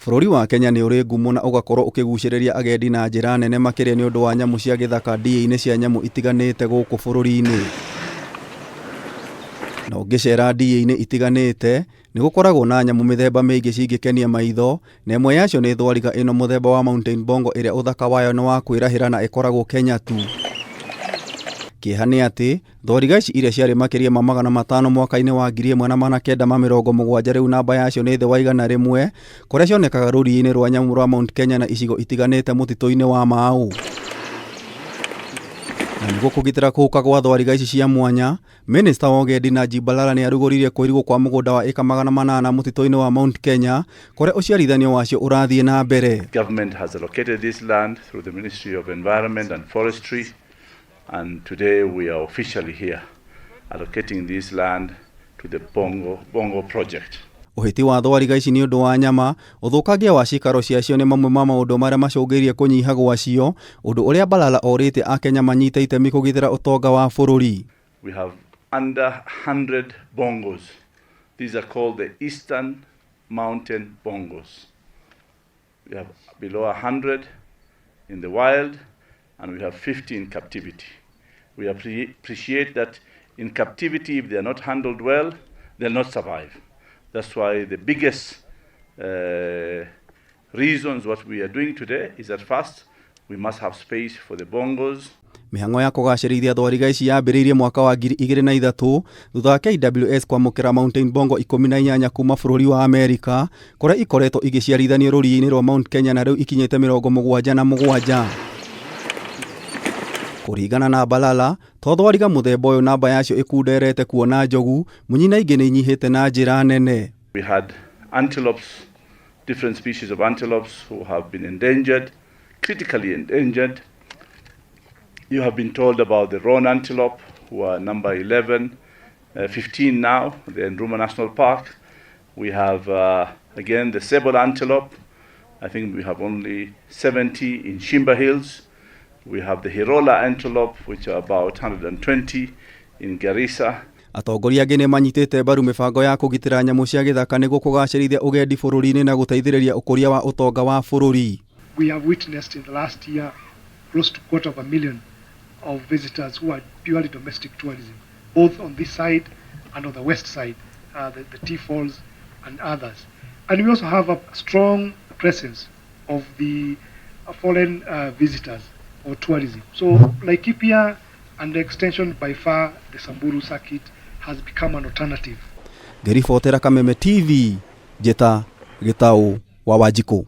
Bũrũri wa Kenya nĩ ũrĩ ngumo na ũgakorwo ũkĩgucĩrĩria agendi na njĩra nene makĩria nĩ ũndũ wa nyamũ cia gĩthaka ndĩa-inĩ cia nyamũ itiganĩte gũkũ bũrũri-inĩ. Na ũngĩcera ndĩa-inĩ itiganĩte, nĩ gũkoragwo na nyamũ mĩthemba mĩingĩ cingĩkenia maitho, na ĩmwe yacio nĩ thwariga ĩno mũthemba wa mountain bongo ĩrĩa ũthaka wayo nĩ wa kwĩrahĩra na ĩkoragwo Kenya tu. Kĩeha nĩ atĩ, thwariga ici iria ciarĩ makĩria ma 500 mwaka-inĩ wa 1970 rĩu namba yacio nĩ thĩ wa 100 kũrĩa cionekaga rũriĩ-inĩ rwa nyamũ rwa Mount Kenya na icigo itiganĩte mũtitũ-inĩ wa Mau. Na nĩguo kũgitĩra kũhuka gwa thwariga ici cia mwanya, Minista wa Ũgendi Najib Balala nĩ arugũririe kũirigwo kwa mũgũnda wa ĩka 800 mũtitũ-inĩ wa Mount Kenya kũrĩa ũciarithanio wacio ũrathiĩ na mbere. Government has allocated this land through the Ministry of Environment and Forestry, and today we are officially here allocating this land to the Bongo, Bongo project. Ũhĩti wa thwariga ici nĩ ũndũ wa nyama, ũthũkangia wa cikaro ciacio nĩ mamwe ma maũndũ marĩa macũngĩrĩirie kũnyiha gwacio, ũndũ ũrĩa Balala orĩtie Akenya manyite itemi kũgitĩra ũtonga wa bũrũri. We have under 100 bongos. These are called the Eastern Mountain Bongos. We have below 100 in the wild and we have 50 in captivity. We appreciate that in captivity, if they are not handled well, they'll not survive. That's why the biggest reasons what we are doing today is that first, we must have space for the bongos. Mĩhang'o ya kũgacĩrithia thwariga ici yambĩrĩirie mwaka wa 2003 thutha wa KWS kwamũkĩra mountain bongo 18 kuma bũrũri wa Amerika kũrĩa ikoretwo igĩciarithanio rũriĩ-inĩ rwa Mount Kenya na rĩu ikinyĩte 77. Kũringana na Balala, to thwariga mũthemba ũyũ namba yacio ĩkunderete kuona njogu, munyi na ingĩ nĩ inyihĩte na njĩra nene. We had antelopes, different species of antelopes who have been endangered, critically endangered. You have been told about the roan antelope, who are number 11, 15 now, they're in Ruma National Park. We have, again, the sable antelope. I think we have only 70 in Shimba Hills. We have the Hirola antelope, which are about 120 in Garissa. Atongoria angĩ nĩ manyitĩte mbaru mĩbango ya kũgitĩra nyamũ cia gĩthaka nĩguo kũgacĩrithia ũgendi bũrũri-inĩ na gũteithĩrĩria ũkũria wa ũtonga wa bũrũri. We have witnessed in the last year close to quarter of a million of visitors who are purely domestic tourism, both on this side and on the west side, the Tea Falls and others. And we also have a strong presence of the foreign visitors or tourism. So Laikipia and the extension by far, the Samburu circuit has become an alternative. Ngĩribotera Kameme TV, Njĩta Gĩtaũ wa Wanjikũ.